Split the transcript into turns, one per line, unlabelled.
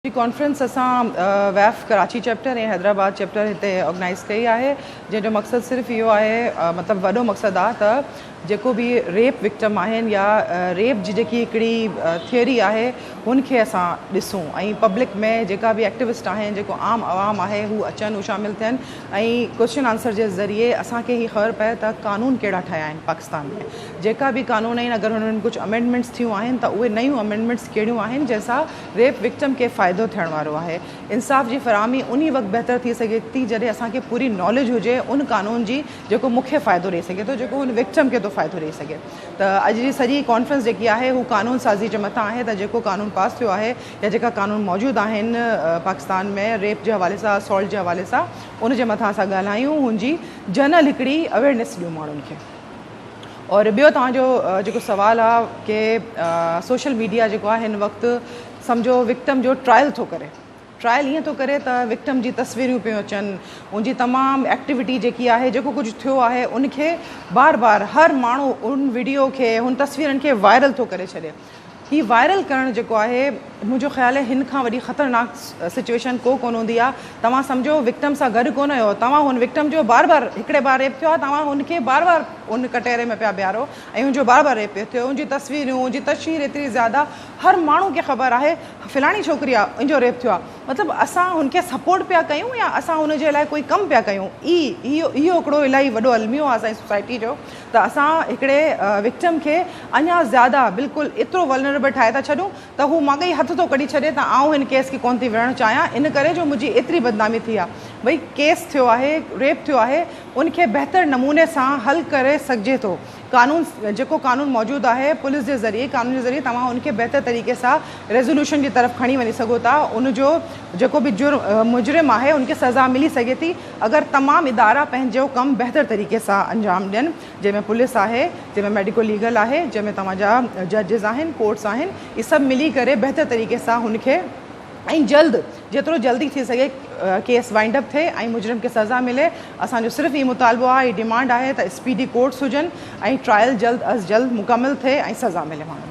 جي ڪانفرنس اسان ويف Karachi chapter ۽ Hyderabad chapter هتي آرگنائيز ڪئي آهي جنهن جو مقصد صرف اهو آهي مطلب وڏو مقصد آهي ته جيڪو به ريپ وڪٽم آهن يا ريپ جي جيڪي هڪڙي ٿيوري آهي هن کي اسان ڏسون ۽ پبلڪ ۾ جيڪا به ايڪٽوسٽ آهن جيڪو عام عوام آهي هو اچن هو شامل ٿين ۽ ڪوئسچن آنسر جي ذريعي اسان کي هي خبر پئي ته قانون ڪهڙا ٺهيا آهن پاڪستان ۾ جيڪا به قانون آهن اگر هنن ۾ ڪجهه امينڊمينٽس ٿيون آهن ته اهي نيون امينڊمينٽس ڪهڙيون آهن جنهن سان ريپ وڪٽم کي فائدو ٿيڻ وارو آهي. انصاف جي فراهمي انهي وقت بهتر ٿي سگهي ٿي جڏهن اسان کي پوري ناليج هجي ان قانون جي جيڪو مون کي فائدو ڏئي سگهي ٿو جيڪو ان وڪٽم کي ٿو فائدو ڏئي سگهي ته اڄ جي سڄي ڪانفرنس جيڪي آهي هو قانون سازي جي مٿان آهي ته جيڪو قانون پاس ٿيو آهي يا جيڪا قانون موجود آهن پاڪستان ۾ ريپ جي حوالي سان اسالٽ جي حوالي سان ان جي مٿان اسان ڳالهايون هن جي جنرل هڪڙي اويرنيس ڏيون ماڻهن کي. اور ٻيو توهان جو جيڪو سوال آ ڪي سوشل ميڊيا جيڪو آ هن وقت سمجهو وڪٽم جو ٽرائل ٿو ڪري ٽرائل ائين ٿو ڪري ته وڪٽم جي تصويرون پيون اچن ان جي تمام ايڪٽيوٽي جيڪي آهي جيڪو ڪجهه ٿيو آهي ان کي بار بار هر ماڻهو ان وڊيو کي ان تصويرن کي وائرل ٿو ڪري ڇڏي هي وائرل ڪرڻ جيڪو آهي منهنجو خيال آهي هن کان وڏي خطرناڪ سچويشن ڪو ڪونه هوندي آهي توهان سمجهو وڪٽم سان گڏ ڪونه آهيو توهان هن وڪٽم جو بار بار هڪڙي بار ريپ ٿيو آهي توهان هن کي بار بار ان ڪٽهري ۾ پيا بيهارو ۽ هن جو بار بار ريپ پيو ٿيو ان جي تصويرون ان جي تشهير ايتري زياده هر ماڻهو کي خبر آهي فلاڻي ڇوڪري آهي ان جو ريپ ٿيو آهي مطلب اسان هن کي سپورٽ پيا ڪيون يا اسان هن جي لاء ڪوئي ڪم پيا ڪيون اي اهو اهو هڪڙو الاهي وڏو الميو آهي اسان جي سوسائٽي جو ته اسان هڪڙي وڪٽم کي اڃا زياده بلڪل ايترو ولنريبل ٺاهي ٿا ڇڏيون ته هو ماڳهين هٿ ٿو ڪڍي ڇڏي ته آئون هن ڪيس کي ڪونه ٿي وڙهڻ چاهيان ان ڪري جو منهنجي ايتري بدنامي ٿي آهي. ڀئي ڪيس ٿيو آهي، ريپ ٿيو آهي ان کي بهتر نموني سان حل ڪري سگهجي ٿو. قانون جيڪو قانون موجود آهي پوليس جي ذريعي قانون جي ذريعي توهان ان کي بهتر طريقي سان ريزوليوشن جي طرف کڻي وڃي سگهو ٿا ان جو جيڪو به جرم مجرم آهي ان کي سزا ملي سگهي ٿي اگر تمام ادارا پنهنجو ڪم بهتر طريقي سان انجام ڏين جنهن ۾ پوليس آهي جنهن ۾ ميڊيڪو ليگل آهي جنهن ۾ توهان جا ججز آهن ڪورٽس آهن اهي سڀ ملي ڪري بهتر طريقي سان هن کي ۽ جلد جيترو جلدي ٿي سگهي ڪيس وائنڊ اپ ٿئي ۽ مجرم کي سزا ملي اسان جو صرف هي مطالبو آهي هي ڊيمانڊ آهي ته اسپيڊي ڪورٽس هجن ۽ ٽرائل جلد از جلد مڪمل ٿئي ۽ سزا ملي ماڻهن کي.